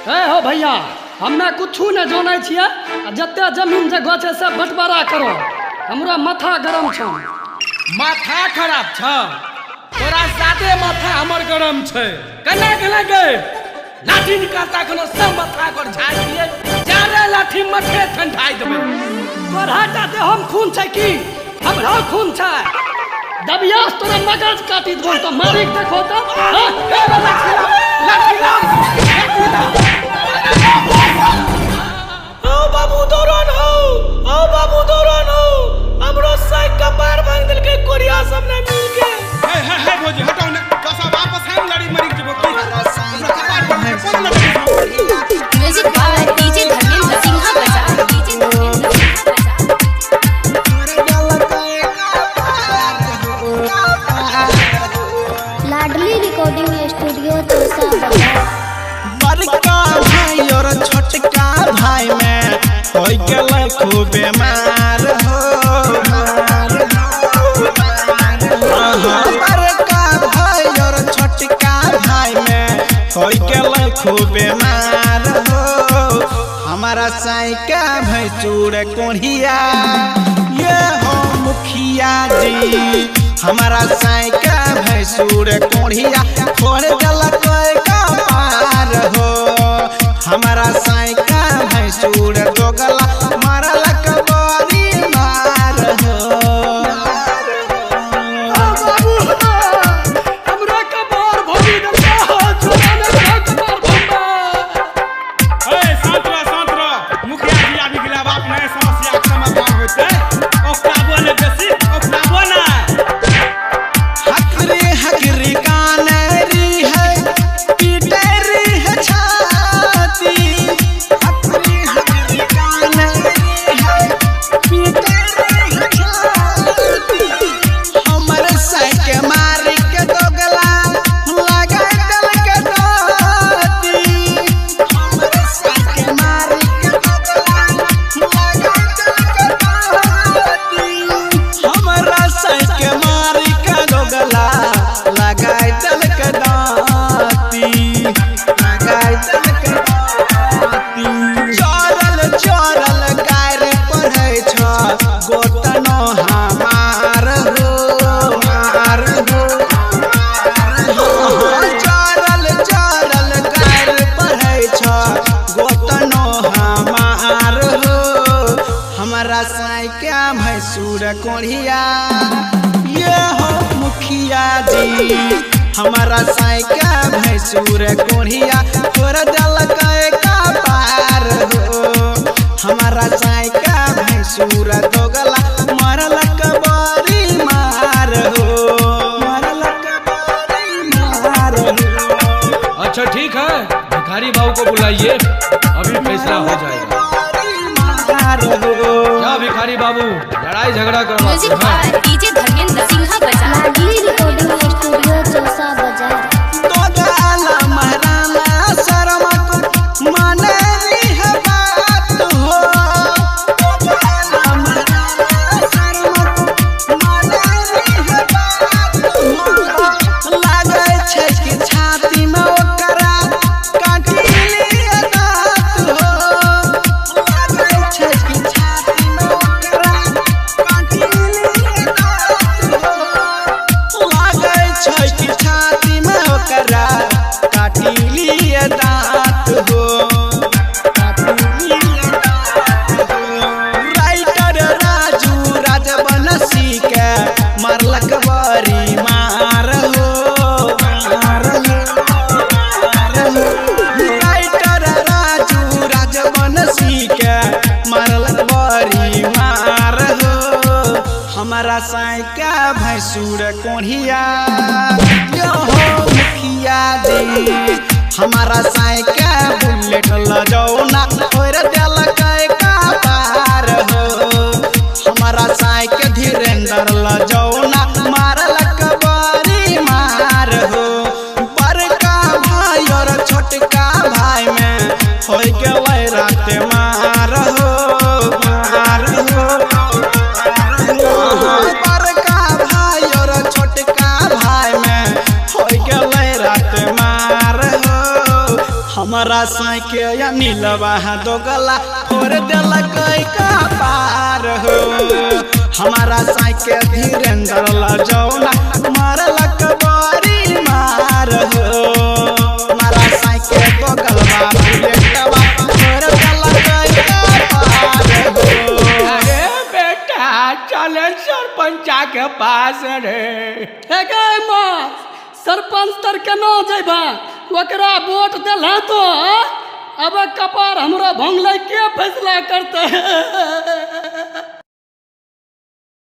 ए हो भैया, हमे कुछू ने जानै छियै आ जते जमीन जगह छै सब बंटवारा करो। हमरा माथा गरम छौ। माथा खराब छ तोरा? सादे माथा हमर गरम छै। केना केना गे लाठी निकालता कोनो सब माथा कर झाड़ दिए जारे लाठी मथे ठंडाई देबै। तोरा टा देहम खून छै की हमरो खून छै? दबियास तोरा मगज काटी देबौ तो मारिक देखो तो। हाँ? लाठी लाओ, लाठी लाओ। ओ बाबू दौड़न हो, ओ बाबू दौड़न हो, हमरो साइक कपार भांग देलकै कोरिया सब ने मिल के। हे हे हे भौजी हटाउ ने, कसब आपस हम लड़ी मरी जेबो की हमरा कपार भांग कोन लड़ी। Music by DJ Dharmendra Sinha Bazar, DJ Dharmendra Sinha Bazar. Ladli recording studio Chausa Bazar. बड़का भाई और छोटका भाई में हो गेलै खूब बीमार हो। बड़का भाई और छोटका भाई में हो गेलै खूब बीमार हो। हमारा साइका भैंसुर कोढ़िया ये हो मुखिया जी। हमारा साइका भैंसुर कोढ़िया फोड़ देलक कपार हो। हमारा साइका भैंसुर दोगला मारलक बड़ी मार हो। ओ बाबू, हमरा कपार भोगी देलकै, छोड़ा ने कपार भोंबा। हे शांत रह, शांत रह, मुखिया जी आबि गेला। बाप ने समस्या के समाधान होतै। ओकराबो ने बेसी ओकराबो ना। हकरी हकरी कानरी है पीटरी है छाती। हकरी हकरी कानरी है पीटरी है छाती। हमर साइके मारी के दोगला लगा देलक दाती। हमर साइके मारी के दोगला लगा देलक दाती। हमरा साइके मारी के दोगला लगाय देलक दाती। लगाय देलक दाती। चरल चरल गाय पढ़ै छ गोतनो हमार हो, मार हो। चरल चरल गाय पढ़ै छ गोतनो हमार हो। हमारा साइका भैंसुर कोढ़िया ये हो मुखिया जी। हमारा साइका भैंसुर कोढ़िया तोर देलक कपार हो। हमारा साइका भैंसुर दोगला मारलक बड़ी मार हो। मारलक बड़ी मार हो। अच्छा ठीक है, भिखारी बाबू को बुलाइए, अभी फैसला हो जाएगा। मार हो। क्या भिखारी बाबू लड़ाई झगड़ा करवाते म्यूजिक हैं? बाय डीजे धर्मेंद्र सिन्हा बाजार। लाडली रिकॉर्डिंग स्टूडियो चौसा बाजार। दोगाला महाराणा शर्मा को मानली है बात हो। दोगाला महाराणा शर्मा को मानली है बात हो। लागै छै कि छाती में ओकरा काटिली दाँत हो। लागै छै कि छाती में ओकरा काटिली दाँत हो। लागै छै कि छाती में ओकरा काटिलिए दाँत हो। काटिलिए दाँत हो। राइटर राजू राजबंशी के मारलक बड़ी मार हो। मार हो, मार हो। राइटर राजू राजबंशी के मारलक बड़ी मार हो। हमारा साइका भैंसुर कोढ़िया यो हो मुखिया जी। हमारा साइका बुलेट लजौना फोड़ देलक कपार हो। हमारा साइका धीरेन्द्र लजौना मारलक बड़ी मार हो। बड़का भाई और छोटका भाई में हो गेलै रात मार हो। मार हो। बड़का भाई और छोटका भाई में हो गेलै रात मार हो। हम हमारा साइके या नीलवा दोगला फोड़ देलक कपार हो। हमारा साइके धीरेन्द्र लजौना मारलक बड़ी मार हो। हमारा साइके दोगलवा बुलेटवा फोड़ देलक कपार हो। अरे बेटा चले सरपंचा के पास रे। हे गे माँ, सरपंच तर केना जेबा, ओकरा वोट देला तो अब कपार हमरा भंगलै के फैसला करते।